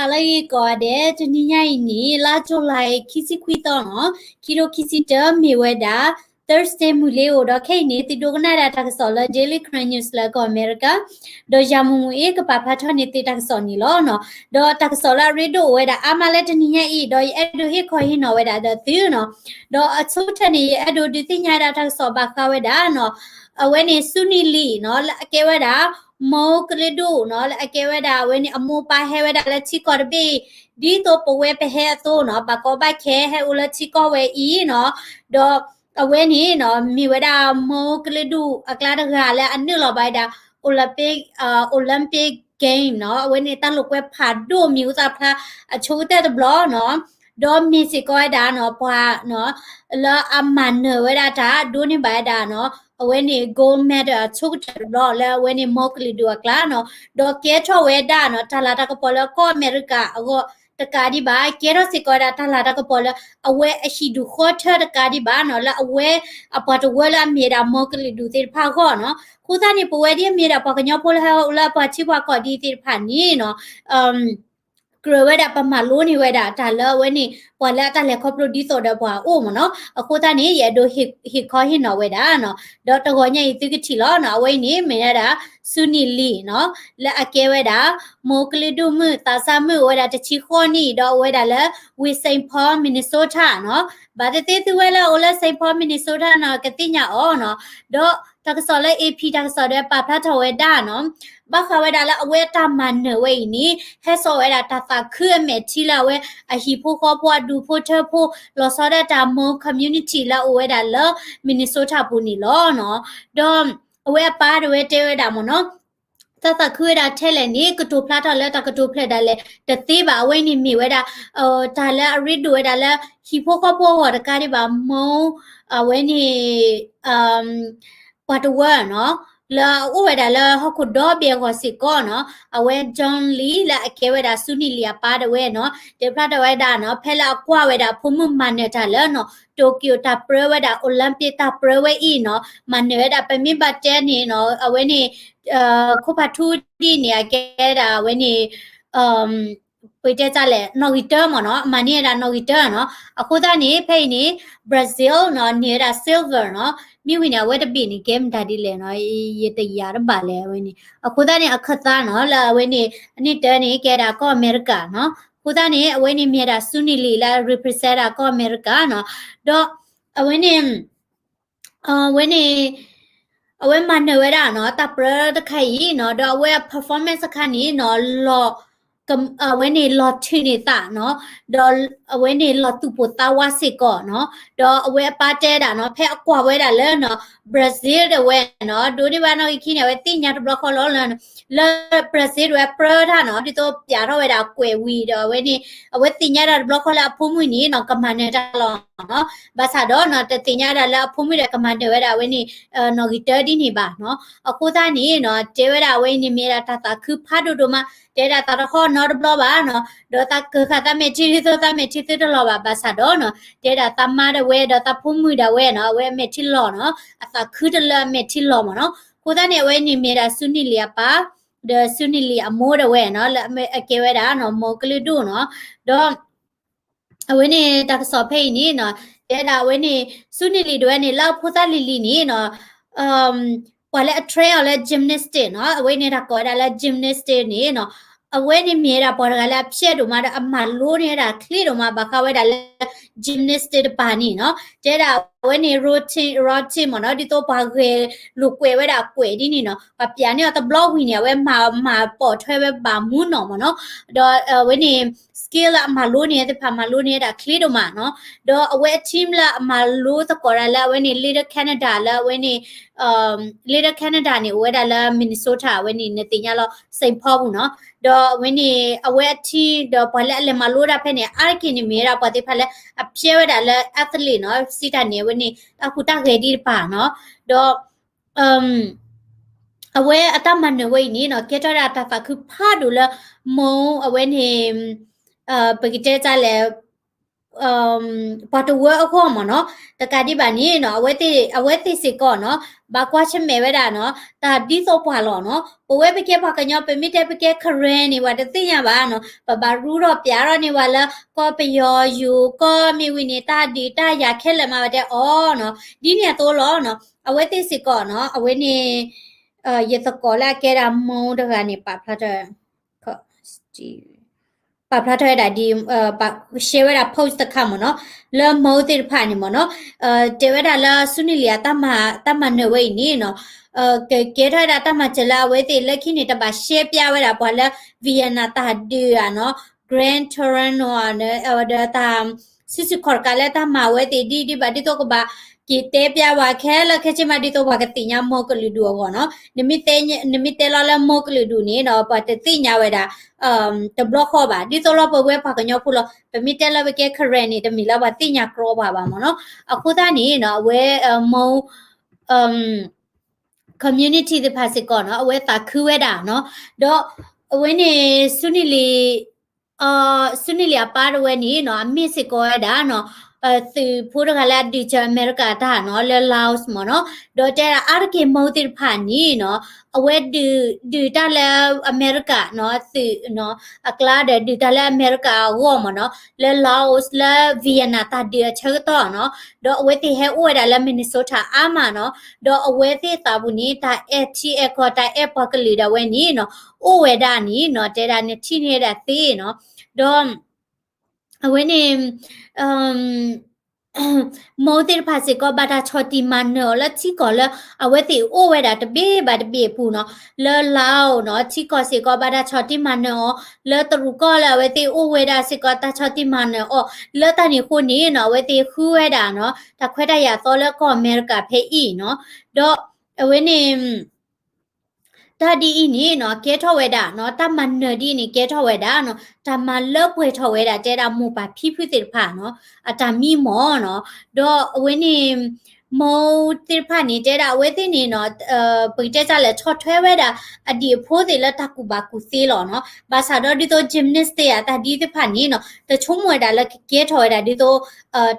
ဟါလၢအဂ့ၤကိးဂၤဒဲး, တနံၤညါအံၤန့ၣ် လါ July ခံဆံခွံသီနီၤ, ခံထိခံဆံတၢ မ့ၢ်ဝဲဒၣ် Thursday မုၢ်လ့ၤအိၣ်, ဒီးခဲအံၤန့ၣ် သုဒိကနၣ်ဒၣ်တၢ်ကစီၣ်လၢ Daily Karen News လၢကီၢ်အမဲရကၤ, ဒီးယၤမုၢ်မုၢ်အ့ ကပာ်ဖျါထီၣ်န့ၢ်သုတၢ်ကစီၣ်န့ၣ်လီၤနီၤ. ဒီးတၢ်ကစီၣ်လၢအရ့ဒိၣ်အိၣ်ဝဲဒၣ်အါမးလၢတနံၤညါအံၤ, ဒီးယအဲၣ်ဒိးဟ့ၣ်ခီဟ့ၣ်နီၤဝဲဒၣ်ဒီးသုနီၤ. ဒီးအဆိကတၢၢ်န့ၣ် ယအဲၣ်ဒိးဒုးသ့ၣ်ညါဒၣ်တၢ်ကစီၣ်ဘၣ်ဃးဝဲဒၣ်နီၤ, အဝဲန့ၣ် ဆူနံၣ်လံာ်နီၤ, လၢအကဲဝဲဒၣ် မိၢ်ကလုာ်ဒူၣ်နီၤ, လၢအကဲဝဲဒၣ် အဝဲန့ၣ် အမိၢ်ပၢ်ဟဲဝဲဒၣ်လၢထံကီၢ်တဘ့ၣ်, ဒ်သိးပဝဲပဟဲအသိးနီၤ, ဘၣ်ကီဘၣ်ခဲဟဲအိၣ်လၢထံကီၢ်ဝဲအံၤနီၤ. ဒီးအဝဲန့ၣ်နီၤ, မ့ၢ်ဝဲဒၣ်မိၢ်ကလုာ်ဒူၣ်အကျါတဂၤလၢအနုာ်လီၤဘၣ်ဝဲဒၣ် Olympic, Olympic Game နီၤ, အဝဲန့ၣ်တၢ်လိာ်ကွဲဖးဒိၣ်မံၤဟူသၣ်ဖျါအဆိကတၢၢ်တဘျီနီၤ. ဒီးမ့ၢ်စ့ၢ်ကီးဝဲဒၣ်နီၤ, ပှၤနီၤ, လၢအမၤနၢၤဝဲဒၣ်တၢ်ဒိးန့ၢ်ဘၣ်ဝဲဒၣ်နီၤ, အဝဲန့ၣ် gold medal အဆိကတၢၢ်တဘျီလၢအဝဲန့ၣ်မိၢ်ကလုာ်ဒူၣ်အကျါနီၤ. ဒီးကဲထီၣ်ဝဲဒၣ်နီၤ, တၢ်လၤတၢ်ကပီၤလၢကီၢ်အမဲရကၤအဂီၢ်တကးဒံးဘၣ်, ကဲထီၣ်စ့ၢ်ကီးဝဲဒၣ်တၢ်လၤတၢ်ကပီၤလၢအဝဲအဟံၣ်ဒူၣ်ဃီထၢတကးဒံးဘၣ်နီၤ, လၢအဝဲအပှၤတဝၢလၢအမ့ၢ်ဝဲဒၣ်မိၢ်ကလုာ်ဒူၣ်သ့ၣ်တဖၣ်အဂီၢ်နီၤ. အဃိသတးန့ၣ် ပဝဲဒ်အမ့ၢ်ဒၣ်ပှၤကညီဖိလၢဟဲအိၣ်လၢအပှၤထံပှၤကီၢ်ဒ်သ့ၣ်တဖၣ်န့ၣ်နီၤ, ကြၢးဝဲဒၣ်ပမၤလိန့ၢ်ဝဲဒၣ်တၢ်လၢအဝဲန့ၣ် ပှၤလၢအတၢ်လဲၤခီဖျိဒ်သိးဒီးပှၤအအိၣ်မ့ၢ်နီၤ. အဃိသတးန့ၣ် ယအဲၣ်ဒိးဟ့ၣ်ခီဟ့ၣ်နီၤဝဲဒၣ်နီၤ, ဒီးတဂီၤညါအံၤသုကထံၣ်လီၤနီၤ, အဝဲအံၤန့ၣ်မ့ၢ်ဝဲဒၣ် ဆူနံၣ်လံာ်နီၤ, လၢအကဲဝဲဒၣ် မိၢ်ကလုာ်ဒူၣ်မုၣ်သးစၢ်မုၣ်အိၣ်ဝဲဒၣ်တဆံဃိးနံၣ်, ဒီးအိၣ်ဝဲဒၣ်လၢ ဝ့ၢ် Saint Paul Minnesota နီၤ. ဘၣ်သ့ၣ်သ့ၣ်သုဝဲလၢအအိၣ်လၢ Saint Paul Minnesota နီၤ ကသ့ၣ်ညါအီၤနီၤ. ဒီးတၢ်ကစီၣ်လၢ A P တၢ်ကစီၣ်ဒီးပာ်ဖျါထီၣ်ဝဲဒၣ်နီၤ, ဘၣ်ဃးဝဲဒၣ်လၢအဝဲအတၢ်မၤနၢၤဝဲအံၤန့ၣ် ဟဲစိာ်ဝဲဒၣ်တၢ်သးခုအမဲာ်ထံလၢအဝဲအဟံၣ်ဖိဃီဖိအဒူၣ်ဖိထၢဖိ လီၤဆီဒၣ်တၢ်မိၢ် community လၢအအိၣ်ဝဲဒၣ်လၢ Minnesota ပူၤန့ၣ်လီၤနီၤ. ဒီးအဝဲအပၢ်တဝဲတဲဝဲဒၣ်မ့ၢ်နီၤ, တၢ်သးခုဝဲဒၣ်ထဲလဲၣ်န့ၣ် ကတိၤဖျါထီၣ်လၢတၢ်ကတိၤဖျါဒၣ်လဲာ် တသ့ဘၣ်. အဝဲန့ၣ်မ့ၢ်ဝဲဒၣ် တၢ်လၢအရ့ဒိၣ်ဝဲဒၣ်လၢ ဟံၣ်ဖိဃီဖိအဂီၢ်တကးဒံးဘၣ်, မိၢ် အဝဲန့ၣ် ပှၤတဝၢနီၤ, လၢအအိၣ်ဝဲဒၣ်လၢဟီၣ်ခိၣ်ဒီဘ့ၣ်အဂီၢ်စ့ၢ်ကီးနီၤ, အဝဲ John Lee လၢအကဲဝဲဒၣ်ဆူနံၣ်လံာ်အပၢ်တဝဲနီၤ, တဲဖျါထီၣ်ဝဲဒၣ်နီၤ, ဖဲလၢအကွၢ်ဝဲဒၣ်အဖိမုၣ်မၤနၢၤတၢ်လၢနီၤ Tokyo တၢ်ပြၢဝဲဒၣ် Olympic တၢ်ပြၢဝဲအံၤနီၤ, မၤနၢၤဝဲဒၣ် ပမ့ၢ်ဘၣ်တဲန့ၣ်နီၤ, အဝဲန့ၣ် ခိၣ်ဖးထူဒ်န့ၣ် အကဲဒၣ်အဝဲန့ၣ် ပတဲတၢ်လဲၣ် နီၣ်ဂံၢ်တၢမ့ၢ်နီၤ, မၤန့ၢ်ဝဲဒၣ်နီၣ်ဂံၢ်တၢနီၤ. အဃိသတးန့ၣ် ဖဲအံၤန့ၣ် Brazil နီၤ န့ၢ်ဝဲဒၣ် silver နီၤ, မ့ၢ်ဝံၤန့ၣ် အဝဲတဘ့ၣ်န့ၣ် ကဲမတၤဒ်လဲၣ်နီၤ, ယတယာ်တဘၣ်လဲၣ်အဝဲန့ၣ်. အဃိသတးန့ၣ် အခၢၣ်သးနီၤ လၢအဝဲန့ၣ် အနံၣ်တၢန့ၣ် ကဲဒၣ်ကီၢ်အမဲရကၤနီၤ. အဃိသတးန့ၣ် အဝဲန့ၣ်မ့ၢ်ဒၣ်ဆူနံၣ်လံာ်လၢ represent ဒၣ်ကီၢ်အမဲရကၤနီၤ. ဒီးအဝဲန့ၣ် အဝဲန့ၣ် အဝဲမၤနၢၤဝဲဒၣ်နီၤ တၢ်ပြၢတခါအံၤနီၤ, ဒီးအဝဲအ performance တခါန့ၣ်နီၤ လီၤ အဝဲန့ၣ်လီၤထုးန့ၢ်သးနီၤ, ဒီးအဝဲန့ၣ်လီၤသူၣ်ပိၢ်သးဝးစ့ၢ်ကီးနီၤ. ဒီးအဝဲအပၢ်တဲဒၣ်နီၤ ဖဲအကွၢ်ဝဲဒၣ်လၢနီၤ Brazil တဝဲနီၤ ဒိးန့ၢ်ဘၣ်နီၣ်ဂံၢ်ခံန့ၣ် အဝဲသ့ၣ်ညါတဘျီဃီလီၤလၢ လၢ Brazil တဝဲပြၢတၢ်နီၤ ဒ်သိးပျးထီၣ်ဝဲဒၣ်ကွဲးဝံၤဒီးအဝဲန့ၣ် အဝဲသ့ၣ်ညါတၢ်တဘျီဃီလၢအဖိမုၣ်န့ၣ်နီၤ ကမၤနၢၤတၢ်လီၤနီၤ. ဘၣ်ဆၣ်ဒီးနီၤ တသ့ၣ်ညါဒၣ်လၢအဖိမုၣ်ဒီးကမၤနၢၤဝဲဒၣ်အဝဲန့ၣ် နီၣ်ဂံၢ်တၢဒ်န့ၣ်ဘၣ်နီၤ. အဃိသတးန့ၣ်နီၤ တဲဝဲဒၣ်အဝဲအံၤန့ၣ်မ့ၢ်ဒၣ်တၢ်သးခုဖးဒိၣ်ဒိၣ်မး, တဲဒၣ်သးတဟီၣ်နီတဘျီဘၣ်နီၤ, ဒီးသးကၢၢ်ဃာ်သးမဲာ်ထံဒ်သိးသးမဲာ်ထံသုတလီၤဘၣ်. ဘၣ်ဆၣ်ဒီးနီၤ တဲဒၣ်သးမါတဝဲဒီးသးဖိမုၣ်ဒၣ်ဝဲနီၤ အဝဲအမဲာ်ထံလီၤနီၤ, အသးခုတလၢအမဲာ်ထံလီၤမ့ၢ်နီၤ. အဃိသတးန့ၣ် အဝဲန့ၣ်မ့ၢ်ဒၣ်ဆူနံၣ်လံာ်အပၢ် ဒီးဆူနံၣ်လံာ်အမိၢ်ဒၣ်ဝဲနီၤ လၢအကဲဝဲဒၣ်နီၤ မိၢ်ကလုာ်ဒူၣ်နီၤ. ဒီး အဝဲန့ၣ်တၢ်ကစီၣ်ဖဲအံၤန့ၣ်နီၤ တဲဒၣ်အဝဲန့ၣ် ဆူနံၣ်လံာ်ဒၣ်ဝဲန့ၣ် လၢအဖိသၣ်လံၤလံၤန့ၣ်နီၤ ပှၤလၢအ train အီၤလၢ gymnastic နီၤ အဝဲန့ၣ်တၢ်ကိးဝဲဒၣ်လၢ gymnastic န့ၣ်နီၤ အဝဲန့ၣ်မ့ၢ်ဝဲဒၣ်ပှၤတဂၤလၢအဖျဲးဒိၣ်မးဒီးအမၤလိန့ၢ်ဝဲဒၣ်ချ့ဒိၣ်မး ဘၣ်ဃးဝဲဒၣ်လၢ gymnastic တပၤန့ၣ်နီၤ တဲဒၣ်အဝဲန့ၣ် routine routine မ့ၢ်နီၤ ဒ်သိးပှၤဂဲၤလိာ်ကွဲဝဲဒၣ်ကွဲးဒ်န့ၣ်နီၤ ပှၤပျးန့ၢ်အီၤတဘျီဝံၤန့ၣ် အဝဲမၤမၤပိာ်ထွဲဝဲဘၣ်မူနီၢ်မ့ၢ်နီၤ ဒီးအဝဲန့ၣ် skill လၢအမၤလိန့ၢ်သ့ၣ်တဖၣ်မၤလိန့ၢ်ဝဲဒၣ်ချ့ဒိၣ်မးနီၤ ဒီးအဝဲအ team လၢအမၤလိသကိးဒၣ်လၢအဝဲန့ၣ် Little Canada လၢအဝဲန့ၣ် Little Canada န့ၣ် အိၣ်ဝဲဒၣ်လၢ Minnesota အဝဲန့ၣ် နသ့ၣ်ညါလီၤ Saint Paul ပူၤနီၤ ဒီးအဝဲန့ၣ် အဝဲအ team ဒီးပှၤလၢအလဲၤမၤလိဒၣ်ဖဲန့ၣ် အါတက့ၢ်န့ၣ်မ့ၢ်ဝဲဒၣ်ပှၤသ့ၣ်တဖၣ်လၢအဖျဲဝဲဒၣ်လၢ athlete နီၤ စံးတၢ်န့ၣ် အဝဲန့ၣ် တၢ်ဟူးတၢ်ဂဲၤဒ်တပၤနီၤ ဒီး အဝဲအတၢ်မၤနၢၤဝဲအံၤန့ၣ်နီၤ ကဲထီၣ်ဒၣ်တၢ်သးခုဖးဒိၣ်လၢ မိၢ်အဝဲန့ၣ် ပကတဲတၢ်လဲၣ် ပှၤတဝၢအဂီၢ်မ့ၢ်နီၤ, တကးဒံးဘၣ်န့ၣ်နီၤ, အဝဲသ့ၣ်စ့ၢ်ကီးနီၤ, ဘၣ်ကွၢ်ဆၢၣ်မဲာ်ဝဲဒၣ်နီၤ, တၢ်ဒ်သိးပှၤလီၤနီၤ, ပဝဲပကဲပှၤကညီ ပမ့ၢ်တဲပကဲ Karen န့ၣ် ပှၤတသ့ၣ်ညါဘၣ်နီၤ, ပဘၣ်ရူထီၣ်ပျးထီၣ်န့ၢ်ဝဲလၢ ကီၢ်ပယီၤယိၤကီၢ်မ့ၢ်ဝံၤန့ၣ် တၢ်ဒုးတၢ်ယၤခဲလၢာ်မး ပတဲအီၤနီၤ, ဒ်န့ၣ်အသိးလီၤနီၤ, အဝဲသ့ၣ်စ့ၢ်ကီးနီၤ, အဝဲန့ၣ် ယသကိးလၢအကဲဒၣ်မိၢ်တဂၤန့ၣ် ပာ်ဖျါထီၣ် ပာ်ဖျါထီၣ်ဝဲဒၣ်ဒ် ပာ်ရှဲဝဲဒၣ် post တခါမ့ၢ်နီၤ, လၢမိၢ်သ့ၣ်တဖၣ်န့ၣ်မ့ၢ်နီၤ, တဲဝဲဒၣ်လၢဆူန့ၢ်လံၤအတၢ်မၤ တၢ်မၤနၢၤဝဲအံၤန့ၣ်နီၤ, ကကဲထီၣ်ဝဲဒၣ်တၢ်မၤစၢၤလၢအဝဲသ့ၣ်လၢခံန့ၣ် တဘၣ်ရှဲပျါဝဲဒၣ်ပှၤလၢ Vietnam တၢ်ဒုးဧါနီၤ, Grand Torino ဧါ, ဒီးတၢ် စုစုခီၣ်တကးလၢတၢ်မၤဝဲသ့ၣ်ဒ်ဒ်ဘၣ် ဒ်သိးကဘၣ်က့ၤတဲပျါဝဲခဲလၢာ် ခဲဆ့မး ဒ်သိးပှၤကသ့ၣ်ညါမိၢ်ကလုာ်ဒူၣ်အဂီၢ်နီၤ, နမ့ၢ်တဲလီၤလၢမိၢ်ကလုာ်ဒူၣ်န့ၣ်နီၤ ပှၤတသ့ၣ်ညါဝဲဒၣ် တဘျီဃီဘၣ်, ဒ်သိးလီၤပဝဲပှၤကညီဖိလီၤ, ပမ့ၢ်တဲလၢပကဲ Karen န့ၣ် တမ့ၢ်လၢပှၤသ့ၣ်ညါကြီပှၤဘၣ်မ့ၢ်နီၤ, အဃိသတးန့ၣ်နီၤ အဝဲ မိၢ် community သ့ၣ်တဖၣ်စ့ၢ်ကီးနီၤ အဝဲသးခုဝဲဒၣ်နီၤ, ဒီးအဝဲန့ၣ် ဆူန့ၢ်လံၤ ဆူန့ၢ်လံၤအပၢ်တဝဲန့ၣ်နီၤ အမ့ၢ်စ့ၢ်ကီးဝဲဒၣ်နီၤ သုးဖိတဂၤလၢအဒုးစၢၤအမဲရကၤတၢ်နီၤ လၢ Laos မ့ၢ်နီၤ, ဒီးတဲဒၣ်အါတက့ၢ်မိၢ်သ့ၣ်တဖၣ်န့ၣ်နီၤ အဝဲဒုး ဒုးတၢ်လၢအမဲရကၤနီၤ သုးနီၤ အကျါဒီးဒုးတၢ်လၢအမဲရကၤအဂီၢ်မ့ၢ်နီၤ လၢ Laos လၢ Vietnam တၢ်ဒုးအဆၢကတီၢ်နီၤ, ဒီးအဝဲသ့ၣ်ဟဲအိၣ်ဝဲဒၣ်လၢ Minnesota အါမးနီၤ, ဒီးအဝဲသ့ၣ်သးပူၤန့ၣ် တၢ်အဲၣ်ထံအဲၣ်ကီၢ် တၢ်အဲၣ်ပှၤကလုာ်ဒၣ်ဝဲန့ၣ်နီၤ အိၣ်ဝဲဒၣ်န့ၣ်နီၤ တဲဒၣ်နထံၣ်န့ၢ်ဝဲဒၣ်သ့နီၤ, ဒီး အဝဲန့ၣ် မိၢ်သ့ၣ်တဖၣ်စ့ၢ်ကီး ဘၣ်တၢ်ဆီၣ်တံၢ်မၤနၢၤအီၤလၢထံကီၢ်လၢ အဝဲသ့ၣ်အိၣ်ဝဲဒၣ်တဘ့ၣ်ဘၣ်တဘ့ၣ်အပူၤနီၤ, လၢ Laos နီၤ ထံကီၢ်စ့ၢ်ကီး ဘၣ်တၢ်ဆီၣ်တံၢ်မၤနၢၤအီၤ, လၢတရူးကီၢ်လၢအဝဲသ့ၣ်အိၣ်ဝဲဒၣ်စ့ၢ်ကီး တၢ်ဆီၣ်တံၢ်မၤနၢၤအီၤ, လၢတၢ်န့ၣ်အဃိန့ၣ်နီၤ အဝဲသ့ၣ်ဃုဝဲဒၣ်နီၤ တၢ်ခွဲးတၢ်ယာ်သီလၢကီၢ်အမဲရကၤဖဲအံၤနီၤ, ဒီးအဝဲန့ၣ် တၢ်ဒ်အံၤန့ၣ်နီၤ ကဲထီၣ်ဝဲဒၣ်နီၤ, တၢ်မၤနၢၤဒ်အံၤန့ၣ် ကဲထီၣ်ဝဲဒၣ်နီၤ, တၢ်မၤလၢပှဲၤထီၣ်ဝဲဒၣ် တဲဒၣ်မိၢ်ပၢ်ဖံဖုသ့ၣ်တဖၣ်နီၤ, အတၢ်မံမီၢ်နီၤ, ဒီးအဝဲန့ၣ် မိၢ်သ့ၣ်တဖၣ်န့ၣ် တဲဒၣ်အဝဲသ့ၣ်န့ၣ်နီၤ, ပကတဲတၢ်လဲၣ် ဆီၣ်ထွဲဝဲဒၣ် အဒံၣ်အဖိသ့ၣ်လၢတၢ်ကူၣ်ဘၣ်ကူၣ်သ့လီၤနီၤ, ဘၣ်ဆၣ်ဒီးဒ်သိး gymnastic အတၢ်ဒ်သ့ၣ်တဖၣ်န့ၣ်နီၤ တဆိကမိၣ်ဝဲဒၣ်လၢကကဲထီၣ်ဝဲဒၣ်ဒ်သိး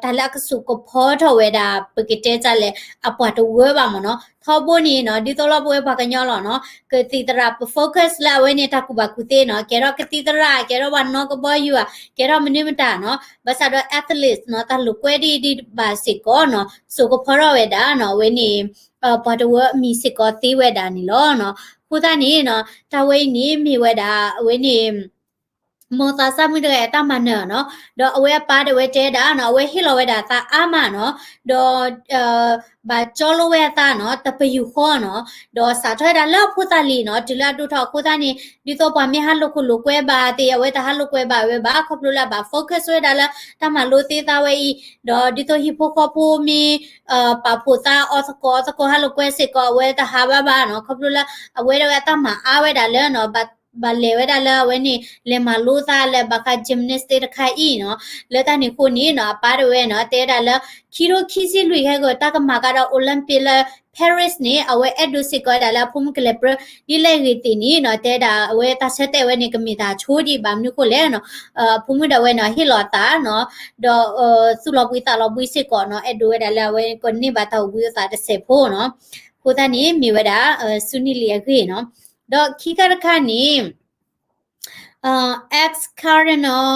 တၢ်လၢအကစိာ်ကဖီထီၣ်ဝဲဒၣ် ပကတဲတၢ်လဲၣ် အပှၤတဝၢဘၣ်မ့ၢ်နီၤ, ထီဘိန့ၣ်နီၤ ဒ်သိးလီၤပဝဲပှၤကညီလီၤနီၤ, ကသံၣ်သရၣ် ပ focus လၢအဝဲန့ၣ် တၢ်ကူၣ်ဘၣ်ကူၣ်သ့နီၤ, ကဲထီၣ်ကသံၣ်သရၣ် ကဲထီၣ်ပှၤနီၣ်ကဘီယူၤဧါ, ကဲထီၣ်မနုၤမတၤနီၤ, ဘၣ်ဆၣ်ဒီး athlete နီၤ တၢ်လိာ်ကွဲဒ်ဒ်ဘၣ်စ့ၢ်ကီးနီၤ စိာ်ကဖီထီၣ်ဝဲဒၣ်နီၤ အဝဲန့ၣ် ပှၤတဝၢအမံၤစ့ၢ်ကီးသ့ဝဲဒၣ်န့ၣ်လီၤနီၤ, အဃိသတးန့ၣ်နီၤ တၢ်ဝဲအံၤန့ၣ်မ့ၢ်ဝဲဒၣ် အဝဲန့ၣ် မိၢ်သးစၢ်မုၣ်တဂၤအတၢ်မၤနၢၤနီၤ, ဒီးအဝဲအပၢ်ဒီးအဝဲတဲဒၣ်နီၤ အဝဲဟ့ၣ်လီၤဝဲဒၣ်အသးအါမးနီၤ, ဒီး ဘၣ်ကၠီလိဝဲအသးနီၤ တပယူာ်ဃီနီၤ, ဒီးစးထီၣ်ဝဲဒၣ်လၢအဖိသၣ်လံၤနီၤ တုၤလၢအဒိၣ်ထီၣ်အဃိသတးန့ၣ် ဒ်သိးပှၤမ့ၢ်ဟးလိာ်ခိၣ်လိာ်ကွဲဘၣ်သ့ၣ် အဝဲတဟးလိာ်ကွဲဘၣ်ဝဲဘၣ် ခီဖျိလၢအဘၣ် focus ဝဲဒၣ်လၢတၢ်မၤလိသ့သးဝဲအံၤ, ဒီးဒ်သိးဟံၣ်ဖိဃီဖိမ့ၢ် ပာ်ဖှိၣ်သးအီၤသကိးအီၤသကိးဟးလိာ်ကွဲစ့ၢ်ကီး အဝဲတဟးဘၣ်ဘၣ်နီၤ, ခီဖျိလၢအဝဲဒၣ်ဝဲအတၢ်မၤအါဝဲဒၣ်လၢနီၤ ဘၣ်လဲၤဝဲဒၣ်လၢအဝဲန့ၣ် လဲၤမၤလိသးလၢဘၣ်ဃး gymnastic တခါအံၤနီၤ, လၢတၢ်န့ၣ်အဃိန့ၣ်နီၤ အပၢ်တဝဲနီၤ တဲဒၣ်လၢ ခံထိခံဆံလွံၢ်ဟဲဂီၤ တၢ်ကမၤကဒီး Olympic လၢ Paris န့ၣ် အဝဲအဲၣ်ဒိးစ့ၢ်ကီးဝဲဒၣ်လၢအဖိမုၣ်ကလဲၤပြၢ ဒ်လဲၣ်ဂ့ၤသ့ၣ်န့ၣ်နီၤ တဲဒၣ်အဝဲတၢ်ဆၢတဲာ်ဝဲန့ၣ် ကမ့ၢ်တၢ်ဆိဒံးဘၣ်မနုၤဃိလဲၣ်နီၤ, အဖိမုၣ်ဒၣ်ဝဲနီၤ ဟ့ၣ်လီၤအသးနီၤ, ဒီး သူၣ်လီၤဘှံးသးလီၤဘှံးစ့ၢ်ကီးနီၤ အဲၣ်ဒိးဝဲဒၣ်လၢအဝဲကန့ၢ်ဘၣ်တၢ်အိၣ်ဘှံးအိၣ်သးတစဲးဖိနီၤ, အဃိသတးန့ၣ် မ့ၢ်ဝဲဒၣ် ဆူန့ၢ်လံၤအဂ့ၢ်နီၤ, ဒီးခံခါတခါန့ၣ် ex-Cardinal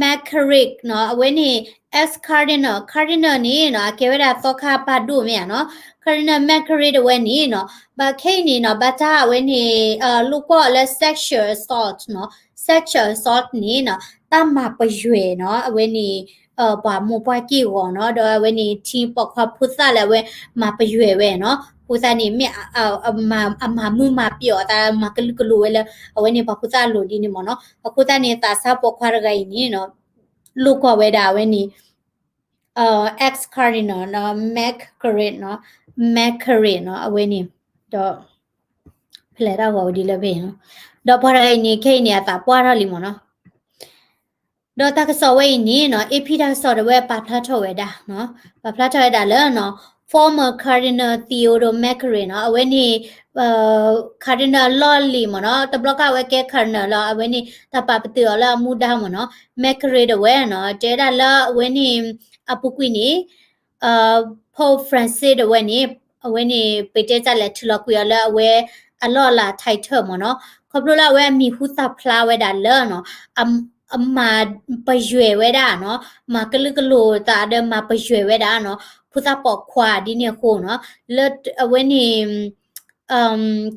McCarrick နီၤ, အဝဲန့ၣ် ex-Cardinal, Cardinal န့ၣ်နီၤ အကဲဝဲဒၣ်သီခါပၢ်ဒိၣ်မ့ၢ်ဧါနီၤ, Cardinal McCarrick တဝဲန့ၣ်နီၤ ဘၣ်ခဲအံၤန့ၣ်နီၤ ဘၣ်တၢ်အဝဲန့ၣ် လိၣ်ကွီၢ်အီၤလၢ sexual assault နီၤ, sexual assault န့ၣ်နီၤ တၢ်မၤပယွဲၢ်နီၤ အဝဲန့ၣ် ပှၤမိၢ်ပှၢ်က့ၢ်ဂီၤနီၤ, ဒီးအဝဲန့ၣ် ထံပိာ်ခွါဖိသၣ်လၢအဝဲ မၤပယွဲၢ်ဝဲနီၤ, အဃိသတးန့ၣ် မ့ၢ်အမၤမုာ်မၤပျီၣ်အသး မၤကလုာ်ကလိာ်ဝဲလၢ အဝဲန့ၣ်ပှၤဖိသၣ်အလိၤဒ်န့ၣ်မ့ၢ်နီၤ, အဃိသတးန့ၣ် သးစၢ်ပိာ်ခွါတဂၤအံၤန့ၣ်နီၤ လိၣ်ကွီၢ်ဝဲဒၣ်အဝဲန့ၣ် ex-Cardinal နီၤ McCarrick နီၤ, McCarrick နီၤ အဝဲန့ၣ် ဒီး ဖဲလဲၣ်တၢ်ဂီၤဝဲဒ်လၢဖဲအံၤနီၤ, ဒီးပှၤတဂၤအံၤန့ၣ် ခဲအံၤန့ၣ် အသးပှၢ်ထီၣ်လံမ့ၢ်နီၤ, ဒီးတၢ်ကစီၣ်ဝဲအံၤန့ၣ်နီၤ AP တၢ်ကစီၣ်တဝဲပာ်ဖျါထီၣ်ဝဲဒၣ်နီၤ, ပာ်ဖျါထီၣ်ဝဲဒၣ်လၢနီၤ former Cardinal Theodore McCarrick နီၤ, အဝဲန့ၣ် Cardinal အလီၢ်လံၤမ့ၢ်နီၤ, တဘျီကါအဝဲကဲ Cardinal လီၤ, အဝဲန့ၣ် တၢ်ပာ်ပတုာ်အီၤလၢအမူဒါမ့ၢ်နီၤ, McCarrick ဒၣ်ဝဲနီၤ, တဲဒၣ်လၢအဝဲန့ၣ် အပူၤကွံာ်န့ၣ် Pope Francis ဒၣ်ဝဲန့ၣ် အဝဲန့ၣ် ပတဲတၢ်လဲၤထုးလီၤကွံာ်အီၤလၢအဝဲအလီၢ်အလၤ title မ့ၢ်နီၤ, ခီဖျိလၢအဝဲအမံၤဟူသၣ်ဖျါဝဲဒၣ်လၢနီၤ အမၤပယွဲၢ်ဝဲဒၣ်နီၤ, မၤကလုာ်ကလိၤသးဒီးမၤပယွဲၢ်ဝဲဒၣ်နီၤ, ဖိသၣ်ပိာ်ခွါဒ်န့ၣ်အဃိနီၤ, လၢအဝဲန့ၣ်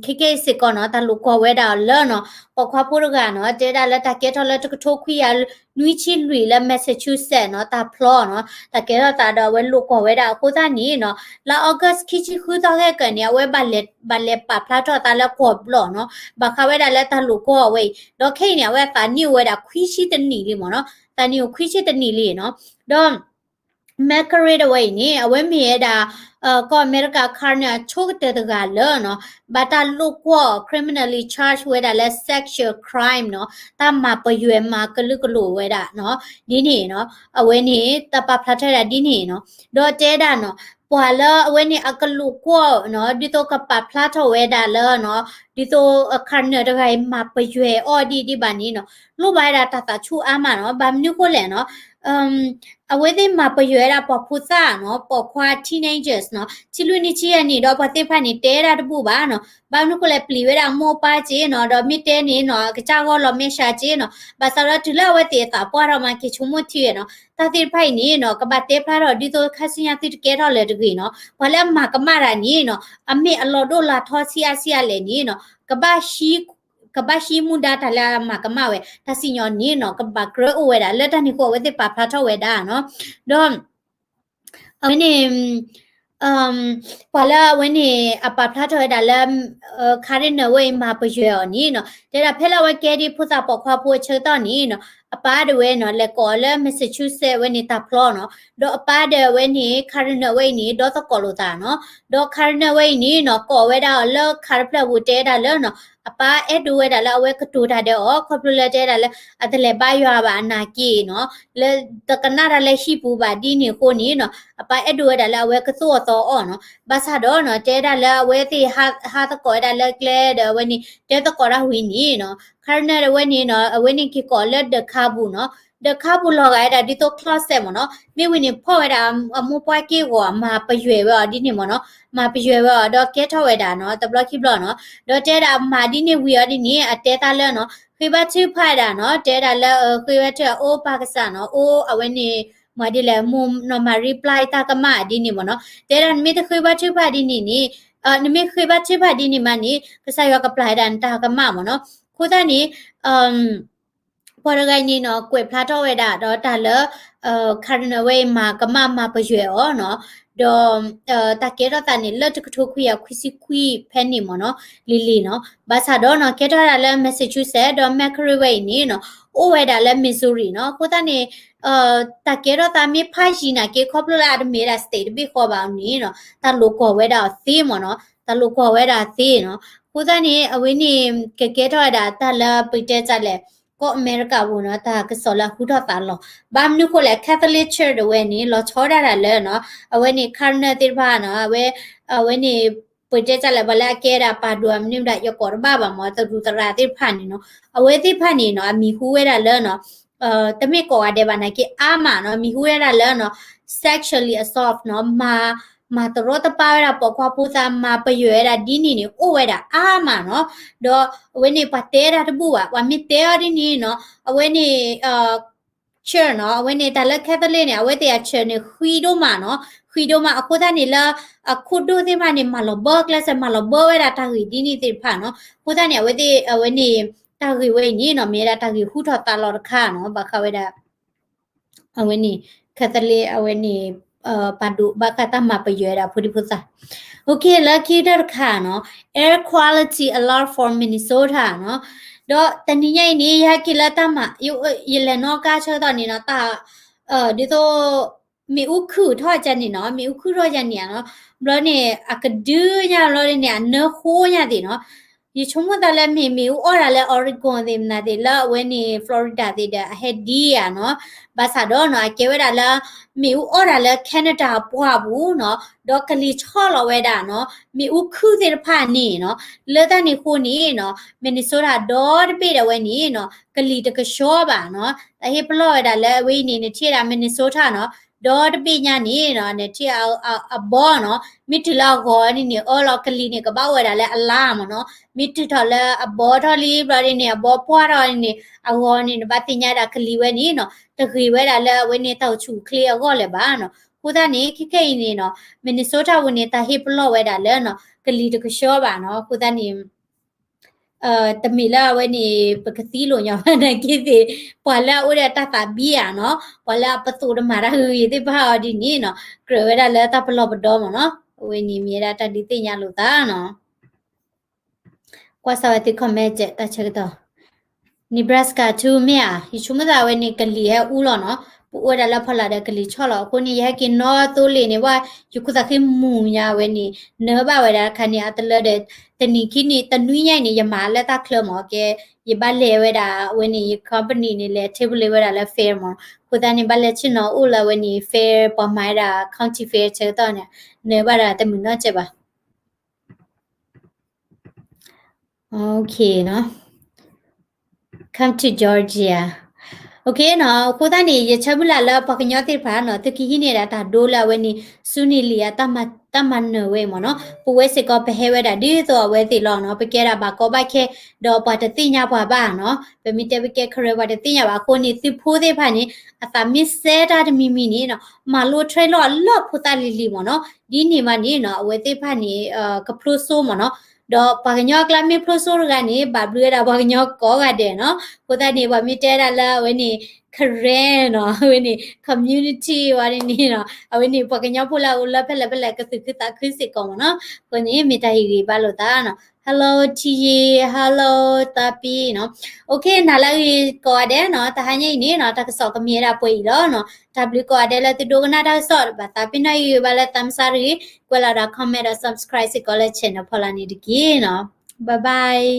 ခဲကဲအံၤစ့ၢ်ကီးနီၤ, တၢ်လိာ်ကွီၢ်ဝဲဒၣ်အီၤလၢနီၤ, ပိာ်ခွါဖိတဂၤနီၤ, တဲဒၣ်လၢတၢ်ကဲထီၣ်လၢတကထိခွံကယၤ နွံဆံလွံၢ်လၢ Massachusetts နီၤ, တၢ်ဖျီနီၤ, တၢ်ကဲထီၣ်သးဒီးအဝဲလိာ်ကွီၢ်ဝဲဒၣ်အဃိသတးန့ၣ်နီၤ, လါ August ခံဆံဃုသီခဲကၢန့ၣ် အဝဲ ဘၣ်လဲၤပာ်ဖျါထီၣ်အသးလၢကွီၢ်ဘျီၣ်နီၤ, ဘၣ်ဃးဝဲဒၣ်လၢတၢ်လိာ်ကွီၢ်အဝဲအံၤ, ဒီးခဲအံၤန့ၣ် အဝဲအသးနံၣ်အိၣ်ဝဲဒၣ်ခွံဆံတနံၣ်လံမ့ၢ်နီၤ, သးနံၣ်အိၣ်ခွံဆံတနံၣ်လံနီၤ, ဒီး McCarrick ဒၣ်ဝဲအံၤန့ၣ် အဝဲမ့ၢ်ဝဲဒၣ် ကီၢ်အမဲရကၤ Cardinal အဆိကတၢၢ်တဂၤလၢနီၤ, ဘၣ်တၢ်လိာ်ကွီၢ် criminally charge ဝဲဒၣ်လၢ sexual crime နီၤ, တၢ်မၤပယွဲၢ်မၤကလုာ်ကလိၤဝဲဒၣ်နီၤ, ဒ်န့ၣ်နီၤ, အဝဲန့ၣ် တၢ်ပာ်ဖျါထီၣ်ဝဲဒၣ်ဒ်န့ၣ်နီၤ, ဒီးတဲဒၣ်နီၤ, ပှၤလၢအဝဲန့ၣ်အကလိာ်ကွီၢ်နီၤ, ဒ်သိးကပာ်ဖျါထီၣ်ဝဲဒၣ်လၢနီၤ, ဒ်သိး Cardinal တဂၤအံၤမၤပယွဲၢ်အီၤဒ်ဒ်ဘၣ်န့ၣ်နီၤ, လိၣ်ဘၣ်ဝဲဒၣ်တၢ်သးဆူၣ်အါမးနီၤ, ဘၣ်မနုၤဃိလဲၣ်နီၤ အဝဲသ့ၣ်မၤပယွဲၢ်ဝဲဒၣ်ပှၤဖိသၣ်နီၤ, ပိာ်ခွါ teenagers နီၤ, ဆံလွံၢ်နံၣ်ဆံယဲၢ်နံၣ်ဒီးပှၤသ့ၣ်တဖၣ်န့ၣ် တဲဒၣ်တဘူၣ်ဘၣ်နီၤ, ဘၣ်မနုၤဃိလဲၣ် ပျံၤဝဲဒၣ်အမိၢ်အပၢ်က့နီၤ, ဒီးမ့ၢ်တဲန့ၣ်နီၤ အကစၢ်ဂီၢ်လီၤမဲာ်ဆှးက့နီၤ, ဘၣ်ဆၣ်ဒီးတုၤလၢအဝဲသ့ၣ်အသးပှၢ်ထီၣ်မး က့ၤဆိကမိၣ်ထံဝဲနီၤ, တၢ်သ့ၣ်တဖၣ်အံၤန့ၣ်နီၤ ကဘၣ်တဲဖျါထီၣ်ဒ်သိးခါဆူညါသုတကဲထီၣ်လၢၤတဂ့ၤနီၤ, ပှၤလၢအမၤကမၣ်တၢ်န့ၣ်နီၤ အမ့ၢ်အလီၤဒိၣ်လီၤထီဆံးအါဆံးအါလဲၣ်န့ၣ်နီၤ, ကဘၣ်ဟံးမူဒါတၢ်လၢအမၤကမၣ်ဝဲ တၢ်စံၣ်ညီၣ်န့ၣ်နီၤ ကဘၣ်ကြၢးအိၣ်ဝဲဒၣ် လၢတၢ်န့ၣ်အဃိ အဝဲသ့ၣ်ပာ်ဖျါထီၣ်ဝဲဒၣ်နီၤ, ဒီး အဝဲန့ၣ် ပှၤလၢအဝဲန့ၣ် အပာ်ဖျါထီၣ်ဝဲဒၣ်လၢ Cardinal ဝဲအံၤမၤပယွဲၢ်အီၤန့ၣ်နီၤ, တဲဒၣ်ဖဲလၢအဝဲကဲဒ်ဖိသၣ်ပိာ်ခွါဖိအဆၢကတီၢ်န့ၣ်နီၤ, အပၢ်ဒၣ်ဝဲနီၤ လဲၤကိးအီၤလၢ Massachusetts ဝဲန့ၣ်တၢ်ဖျီနီၤ, ဒီးအပၢ်ဒၣ်ဝဲန့ၣ် Cardinal ဝဲအံၤန့ၣ် ဒီသကိးလိာ်သးနီၤ, ဒီး Cardinal ဝဲအံၤန့ၣ်နီၤ ကိးဝဲဒၣ်အီၤလၢခးတဖျၢၣ်ပူၤ တဲဒၣ်လၢနီၤ အပၢ်အဲၣ်ဒိးဝဲဒၣ်လၢအဝဲကတိၤတၢ်ဒီးအီၤ ခီဖျိလၢတဲဒၣ်လၢ အတလဲၤဘါယွၤဘၣ်အနာ်က့နီၤ, လၢတကနၣ်တၢ်လၢဟံၣ်ပူၤဘၣ်ဒ်န့ၣ်အဃိန့ၣ်နီၤ, အပၢ်အဲၣ်ဒိးဝဲဒၣ်လၢအဝဲကသိၣ်အသီအီၤနီၤ, ဘၣ်ဆၣ်ဒီးနီၤ တဲဒၣ်လၢအဝဲသ့ၣ်ဟးသကိးဝဲဒၣ်လၢကျဲဒီးအဝဲန့ၣ် တဲသကိးတၢ်ဝံၤန့ၣ်နီၤ, Cardinal ဒၣ်ဝဲန့ၣ်နီၤ အဝဲန့ၣ်က့ၤကိးလၢ The Car ပူၤနီၤ, The Car ပူၤလီၤဂာ်ဝဲဒၣ်ဒ်သိး closet မ့ၢ်နီၤ, မ့ၢ်ဝံၤန့ၣ်ဖီၣ်ဝဲဒၣ်အမိၢ်ပှၢ်က့ၢ်ဂီၤ မၤပယွဲၢ်ဝဲအီၤဒ်န့ၣ်မ့ၢ်နီၤ, မၤပယွဲၢ်ဝဲအီၤဒီးကဲထီၣ်ဝဲဒၣ်နီၤ တဘျီခံဘျီနီၤ, ဒီးတဲဒၣ်မၤဒ်န့ၣ်ဝံၤအီၤဒ်န့ၣ် အတဲတၢ်လၢနီၤ ဃ့ဘါထုကဖၣ်ဒၣ်နီၤ, တဲဒၣ်လၢ ဃ့ဝဲထု အိၣ်ပၢ်ကစၢ်နီၤ အိၣ်အဝဲန့ၣ် မၤဒ်လဲၣ် မိၢ်နီၢ်မၤ reply တၢ်ကမၣ်ဒ်န့ၣ်မ့ၢ်နီၤ, တဲဒၣ်နမ့ၢ်တဃ့ဘါထုကဖၣ်ဒ်န့ၣ်န့ၣ် နမ့ၢ်ဃ့ဘါထုကဖၣ်ဒ်န့ၣ်မးန့ၣ် ကစၢ်ယွၤကပျၢ်ဝဲဒၣ်နတၢ်ကမၣ်မ့ၢ်နီၤ, အဃိသတးန့ၣ် ပှၤတဂၤအံၤန့ၣ်နီၤ ကွဲးဖျါထီၣ်ဝဲဒၣ်ဒီးတၢ်လၢ Cardinal ဝဲအံၤမၤကမၣ်မၤပယွဲၢ်အီၤနီၤ, ဒီး တၢ်ကဲထီၣ်သးန့ၣ် လၢတကထိခွံကယၤခွံဆံခွံဖဲန့ၣ်မ့ၢ်နီၤ လံၤလံၤနီၤ, ဘၣ်ဆၣ်ဒီးနီၤ ကဲထီၣ်ဝဲဒၣ်လၢ Massachusetts ဒီး McCarrick ဝဲအံၤန့ၣ်နီၤ အိၣ်ဝဲဒၣ်လၢ Missouri နီၤ, အဃိသတးန့ၣ် တၢ်ကဲထီၣ်သးမ့ၢ်ဖးယံၤနာ်က့ ခီဖျိလၢအတမ့ၢ်ဒၣ် state တဘ့ၣ်ဃီဘၣ်န့ၣ်နီၤ တၢ်လိာ်ကွီၢ်ဝဲဒၣ်အီၤသ့မ့ၢ်နီၤ, တၢ်လိာ်ကွီၢ်ဝဲဒၣ်အီၤသ့နီၤ, အဃိသတးန့ၣ် အဝဲန့ၣ် ကကဲထီၣ်ဝဲဒၣ်တၢ်လၢပတဲတၢ်လဲၣ် ကီၢ်အမဲရကၤပူၤနီၤ တၢ်ကစီၣ်လၢအဟူထီၣ်သးလီၤ, ဘၣ်မနုၤဃိလဲၣ် Catholic Church ဒၣ်ဝဲန့ၣ် လီၤဆီဒၣ်တၢ်လၢနီၤ အဝဲန့ၣ် Cardinal သ့ၣ်တဖၣ်နီၤ အဝဲ အဝဲန့ၣ် ပတဲတၢ်လဲၣ် ပှၤလၢအကဲဒၣ်ပာ်ဒိၣ်အမနုၤဒၣ် ယကိးတဘၣ်ဘၣ်မ့ၢ် သရူးသရၣ်သ့ၣ်တဖၣ်န့ၣ်နီၤ, အဝဲသ့ၣ်တဖၣ်န့ၣ်နီၤ အမံၤဟူဝဲဒၣ်လၢနီၤ တမ့ၢ်ကိးဂၤဒဲးဘၣ်နာ်က့ အါမးနီၤ မံၤဟူဝဲဒၣ်လၢနီၤ sexually assault နီၤ မၤ မၤတရီတပါဝဲဒၣ်ပိာ်ခွါဖိသၣ် မၤပယွဲၢ်ဝဲဒၣ်ဒ်န့ၣ်န့ၣ် အိၣ်ဝဲဒၣ်အါမးနီၤ, ဒီးအဝဲန့ၣ်ပှၤတဲတၢ်တဘူၣ်ဘၣ် ပှၤမ့ၢ်တဲအီၤဒ်န့ၣ်နီၤ အဝဲန့ၣ် church နီၤ အဝဲန့ၣ်တၢ်လၢ Catholic န့ၣ် အဝဲသ့ၣ်အ church န့ၣ် ဃံဒိၣ်မးနီၤ ဃံဒိၣ်မး အဃိသတးန့ၣ်လၢ အခိၣ်ဒိၣ်သ့ၣ်တဖၣ်န့ၣ် မၤလီၤဘၢကျဲးစၢး မၤလီၤဘၢဝဲဒၣ်တၢ်ဂ့ၢ်ဒ်န့ၣ်သ့ၣ်တဖၣ်နီၤ, အဃိသတးန့ၣ် အဝဲသ့ၣ် အဝဲန့ၣ် တၢ်ဂ့ၢ်ဝဲအံၤန့ၣ်နီၤ မ့ၢ်ဝဲဒၣ်တၢ်ဂ့ၢ်ဟူထီၣ်သါလီၤတခါနီၤ ဘၣ်ဃးဝဲဒၣ် အဝဲန့ၣ် Catholic အဝဲန့ၣ် ပာ်ဒိၣ်ဘၣ်ဃးတၢ်မၤပယွဲၢ်ဝဲဒၣ်ဖိဒံဖိသၣ်, လၢခံကတၢၢ်တခါနီၤ air quality alarm for Minnesota နီၤ, ဒီးတနံၤညါအံၤန့ၣ် ယဟဲက့ၤလၢတၢ်မၤ ယလဲၤနီၣ်ကါဆၢကတီၢ်န့ၣ်နီၤ တၢ် ဒ်သိး မ့ၣ်အူခုၣ်ထီၣ်ကန့ၣ်နီၤ မ့ၣ်အူခုၣ်ထီၣ်ကန့ၣ်နီၤ, ဘျီန့ၣ် အကဒုညါဘျီန့ၣ် အနၢဃိညါသ့ၣ်နီၤ, ယဆိကမိၣ်သးလၢမ့ၢ်မ့ၣ်အူအီၣ်တၢ်လၢ Oregon သ့ၣ်မနုၤသ့ၣ် လၢအဝဲန့ၣ် Florida သ့ၣ်ဒီး အဟဲဒ်ဧါနီၤ. ဘၣ်ဆၣ်ဒီးနီၤ အကဲဝဲဒၣ်လၢ မ့ၣ်အူအီၣ်တၢ်လၢ Canada အပှၢ်ပူၤနီၤ, ဒီးကလံၤဆီၣ်လီၤဝဲဒၣ်နီၤ မ့ၣ်အူခုၣ်သ့ၣ်တဖၣ်န့ၣ်နီၤ. လၢတၢ်န့ၣ်အဃိန့ၣ်နီၤ Minnesota ဒီတဘ့ၣ်ဒၣ်ဝဲန့ၣ်နီၤ ကလံၤတကဆှီဘၣ်နီၤ. တၢ်ဟ့ၣ်ပလီၢ်ဝဲဒၣ်လၢအဝဲအံၤန့ၣ် နထံၣ်ဝဲဒၣ် Minnesota နီၤ ဒီတဘ့ၣ်ညါန့ၣ်နီၤ နထံၣ်အဘီနီၤ မ့ၢ်တုၤလၢအဂီၤန့ၣ်န့ၣ် အၢလီၤကလံၤန့ၣ် ကဘၣ်အိၣ်ဝဲဒၣ်လၢအလါမ့ၢ်နီၤ. မ့ၢ်တုၤထီၣ်လၢအဘီထီၣ်လံဘျီဒ်န့ၣ် အဘီပှၢ်ထီၣ်န့ၣ်န့ၣ် အဂီၤန့ၣ် နဘၣ်သ့ၣ်ညါဒၣ်ကလံၤဝဲန့ၣ်နီၤ တဂ့ၤဝဲဒၣ်လၢအဝဲန့ၣ်တၢ်အိၣ်ဆူၣ်အိၣ်ချ့အဂီၢ်လၢၤဘၣ်နီၤ. အဃိသတးန့ၣ် ခဲခဲအံၤန့ၣ်နီၤ Minnesota ပူၤန့ၣ် တၢ်ဟ့ၣ်ပလီၢ်ဝဲဒၣ်လၢနီၤ ကလံၤတကဆှီဘၣ်နီၤ. အဃိသတးန့ၣ် တမ့ၢ်လၢအဝဲန့ၣ် ပကသံလိာ်ညီဘၣ်နာ်က့သ့ၣ် ပှၤလၢအအိၣ်ဒီးတၢ်သးဘံဧါနီၤ ပှၤလၢအပသိးတမၤတၢ်ဂ့ၤဂ့ၤသ့ၣ်တဖၣ်အီၤဒ်န့ၣ်နီၤ ကြၢးဝဲဒၣ်လၢတၢ်ပလီၢ်ပဒီမ့ၢ်နီၤ. အဝဲန့ၣ်မ့ၢ်ဝဲဒၣ်တၢ်ဒုးသ့ၣ်ညါလိာ်သးနီၤ. ကွၢ်စၢ်ဝဲသု comment တၢ်ဆၢကတီၢ် Nebraska too မ့ၢ်ဧါ, ယဆိကမိၣ်သးဝဲန့ၣ် ကလံၤဟဲအူလီၤနီၤ, ပအိၣ်ဝဲဒၣ်လၢဖီလာ်ဒီးကလံၤဆီၣ်လီၤ, အဃိန့ၣ် ယဟဲက့ၤနီၣ်သိလ့ၣ်န့ၣ် ဝဲ ယခိၣ်သးဃ့မူၤညါဝဲန့ၣ် နၢဘၣ်ဝဲဒၣ်တခါန့ၣ် အတလၢဒီး တနံၤခံနံၤ တနွံညါအံၤန့ၣ် ယမၤလၢတၢ်ချၢမ့ၢ်ကဲ, ယဘၣ်လဲၤဝဲဒၣ်ဝဲန့ၣ် ယ company န့ၣ် လဲၤ table ဝဲဒၣ်လၢ fair မ့ၢ်, အဃိသတးန့ၣ် ဘၣ်လဲၤဆ့ၣ်နီၤအိၣ်လၢဝဲန့ၣ် fair ပှၤမၤဝဲဒၣ် county fair ဆၢကတီၢ်န့ၣ် နၢဘၣ်ဒီးတမုာ်နီတစဲးဘၣ်. Okay နီၤ, Come to Georgia. Okay နီၤ, အဃိသတးန့ၣ် ယဆၢမုၢ်လၢ်လၢပှၤကညီသ့ၣ်တဖၣ်နီၤ သုကဟံးန့ၢ်ဒၣ်တၢ်ဒိလၢအဝဲန့ၣ် ဆူန့ၣ်လံၤအတၢ်မၤနၢၤဝဲမ့ၢ်နီၤ, ပဝဲစ့ၢ်ကီးပဟဲဝဲဒၣ်ဒ်သိးအဝဲသ့ၣ်လီၤနီၤ, ပကဲဒၣ်ဘၣ်ကီဘၣ်ခဲ ဒီးပှၤတသ့ၣ်ညါပှၤဘၣ်နီၤ, ပမ့ၢ်တဲပကဲ Karen ပှၤတသ့ၣ်ညါဘၣ်အဃိန့ၣ် သုဖိသ့ၣ်တဖၣ်န့ၣ် အသးမ့ၢ်စဲတၢ်တမံၤမံၤန့ၣ်နီၤ မၤလိ train လီၤအလၢၢ်ဖိသၣ်လံၤလံၤမ့ၢ်နီၤ, ဒ်န့ၣ်မးန့ၣ်နီၤ အဝဲသ့ၣ်တဖၣ်န့ၣ် ကဖျိစိမ့ၢ်နီၤ, ဒီးပှၤကညီအကျါမ့ၢ်ဖျိစိတဂၤန့ၣ် ဘၣ်ဘျုးဝဲဒၣ်ပှၤကညီကိးဂၤဒဲးနီၤ, အဃိသတးန့ၣ် ပှၤမ့ၢ်တဲဒၣ်လၢအဝဲန့ၣ် Karen နီၤ, အဝဲန့ၣ် community ဝဲန့ၣ်နီၤ, အဝဲန့ၣ်ပှၤကညီဖိလၢအအိၣ်လၢဖဲလဲၣ်ဖဲလဲၣ်ကသူၣ်ခုသးခုစ့ၢ်ကီးမ့ၢ်နီၤ, အဃိန့ၣ် မ့ၢ်တၢ်ဟ့ၣ်ဂံၢ်ဘါလိာ်သးနီၤ. Hello ထံယံၤ, Hello သးပံနီၤ. Okay နၤလၢအဂ့ၤကိးဂၤဒဲးနီၤ, တဟါညါအံၤန့ၣ်နီၤ တၢ်ကစီၣ်ကမ့ၢ်ဝဲဒၣ်ပှဲၤအံၤလီၤနီၤ, တၢ်ဘျုးကိးဂၤဒဲးလၢသုဒိကနၣ်တၢ်ကစီၣ်, ဘၣ်သးပ့ၤနီၣ်အံၤဘၣ်လၢသးမဆါတဂ့ၤ, ကွဲးလီၤဒီး comment ဒီး subscribe စ့ၢ်ကီးလၢ channel ဖီလာ်န့ၣ်တက့ၢ်နီၤ. Bye bye.